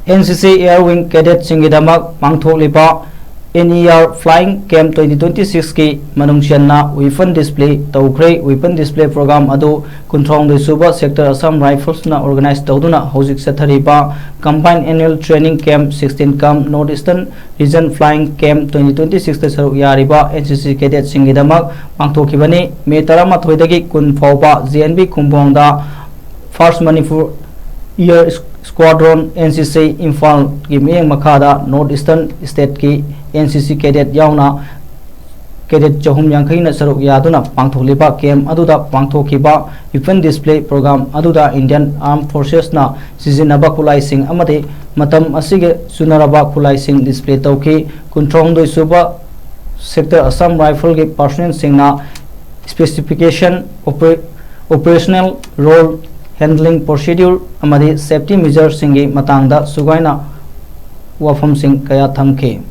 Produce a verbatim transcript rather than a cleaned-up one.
NCC Air Wing Cadetꯁꯤꯡꯒꯤꯗꯃꯛ ꯄꯥꯡꯊꯣꯛꯂꯤꯕ NER Flying Camp twenty twenty-sixꯀꯤ ꯃꯅꯨꯡ ꯆꯟꯅ weapon display ꯇꯧꯈ꯭ꯔꯦ꯫ Weapon display program ꯑꯗꯨ ꯀꯨꯟꯊ꯭ꯔꯥꯍꯨꯝꯗꯣꯏ ꯁꯨꯕ Sector Assam Riflesꯅ organize ꯇꯧꯗꯨꯅ ꯍꯧꯖꯤꯛ ꯆꯠꯊꯔꯤꯕ Combined Annual Training Camp sixteen cum North Eastern Region Flying Camp twenty twenty-sixꯇ ꯁꯔꯨꯛ ꯌꯥꯔꯤꯕ NCC cadetꯁꯤꯡꯒꯤꯗꯃꯛ ꯄꯥꯡꯊꯣꯛꯈꯤꯕꯅꯤ꯫ ꯃꯦ ꯇꯔꯥꯃꯥꯊꯣꯏꯗꯒꯤ ꯀꯨꯟ ꯐꯥꯎꯕ JNV ꯈꯨꯝꯕꯣꯡꯗ First Manipur Air Squadron NCC ꯏꯝꯐꯥꯜꯒꯤ ꯃꯤꯠꯌꯦꯡ ꯃꯈꯥꯗ North Eastern Stateꯀꯤ NCC cadet ꯌꯥꯎꯅ cadet ꯆꯍꯨꯝ ꯌꯥꯡꯈꯩꯅ ꯁꯔꯨꯛ ꯌꯥꯗꯨꯅ ꯄꯥꯡꯊꯣꯛꯂꯤꯕ camp ꯑꯗꯨꯗ ꯄꯥꯡꯊꯣꯛꯈꯤꯕ weapon display program ꯑꯗꯨꯗ Indian Armed Forcesꯅ ꯁꯤꯖꯤꯟꯅꯕ ꯈꯨꯠꯂꯥꯏꯁꯤꯡ ꯑꯃꯗꯤ ꯃꯇꯝ ꯑꯁꯤꯒ ꯆꯨꯅꯔꯕ ꯈꯨꯠꯂꯥꯏꯁꯤꯡ display ꯇꯧꯈꯤ꯫ ꯀꯨꯟꯊ꯭ꯔꯥꯍꯨꯝꯗꯣꯏ ꯁꯨꯕ Sector Assam Riflesꯀꯤ personnelꯁꯤꯡꯅ specification, opera-, operational role, handling procedure ꯑꯃꯗꯤ safety measuresꯁꯤꯡꯒꯤ ꯃꯇꯥꯡꯗ ꯁꯨꯒꯥꯏꯅ ꯋꯥꯐꯝꯁꯤꯡ ꯀꯌꯥ ꯊꯝꯈꯤ꯫